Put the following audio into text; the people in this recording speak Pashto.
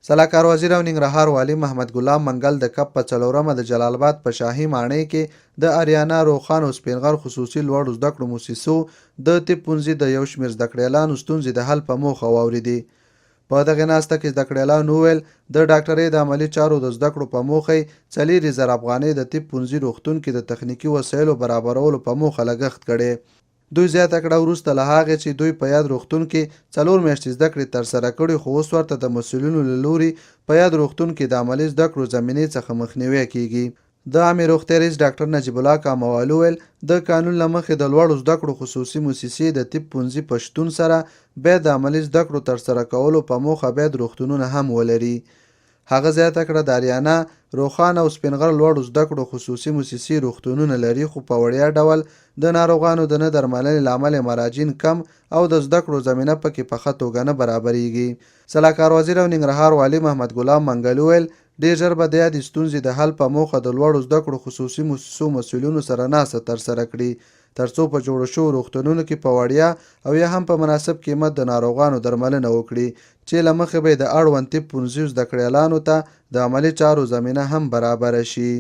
سلاکار وزیر او ننګرهار والي محمد ګلاب منګل د کب په څلورمه د جلال اباد په شاهي ماڼۍ کې د اریانا روښان او سپینغر خصوصي لوړو زده کړو موسسو د طب پوهنځي د یو شمېر زده کړیالانو ستونزې د حل په موخه واورېدې. په دغې ناسته کې زده کړیالانو وویل، د ډاکټرۍ د عملي چارو د زده کړو په موخه یې 4000 افغانۍ د طب پوهنځي روغتون کې د تخنیکي وسایلو برابرولو په موخه لګښت کړی. دوی زیاته کړه، وروسته له هغې چې دوی په یاد روغتون کې څلور میاشتې زده کړې ترسره کړي، خو اوس ورته د مسؤلینو له لوري په یاد روغتون کې د عملي زده کړو زمینې څخه مخنیوی کېږي. د عامې روغتیا رئیس ډاکټر نجیب الله کاموال وویل، د قانون له مخې د لوړو زده کړو خصوصي موسسې د طب پوهنځي په شتون سره باید د عملي زده کړو ترسره کولو په موخه باید روغتونونه هم ولري. هغه زیاته کړه، د اریانا، روښانه او سپین غر لوړو زده کړو خصوصي موسسې روغتونونه لري، خو په وړیا ډول د ناروغانو د نه درملنې له امله یې مراجعین کم او د زده کړو زمینه په کې په ښه توګه نه برابرېږي. سلاکار وزیر او ننګرهار والي محمد ګلاب منګل وویل، ډېر ژر به د یادې ستونزې د حل په موخه د لوړو زده کړو خصوصي موسسو مسؤلینو سره ناسته ترسره کړي، ترڅو په جوړو شوو روغتونونو کې په وړیا او یا هم په مناسب قیمت د ناروغانو درملنه وکړي چې له مخې به یې د اړوند طب پوهنځيو زده کړیالانو ته د عملي چارو زمینه هم برابره شي.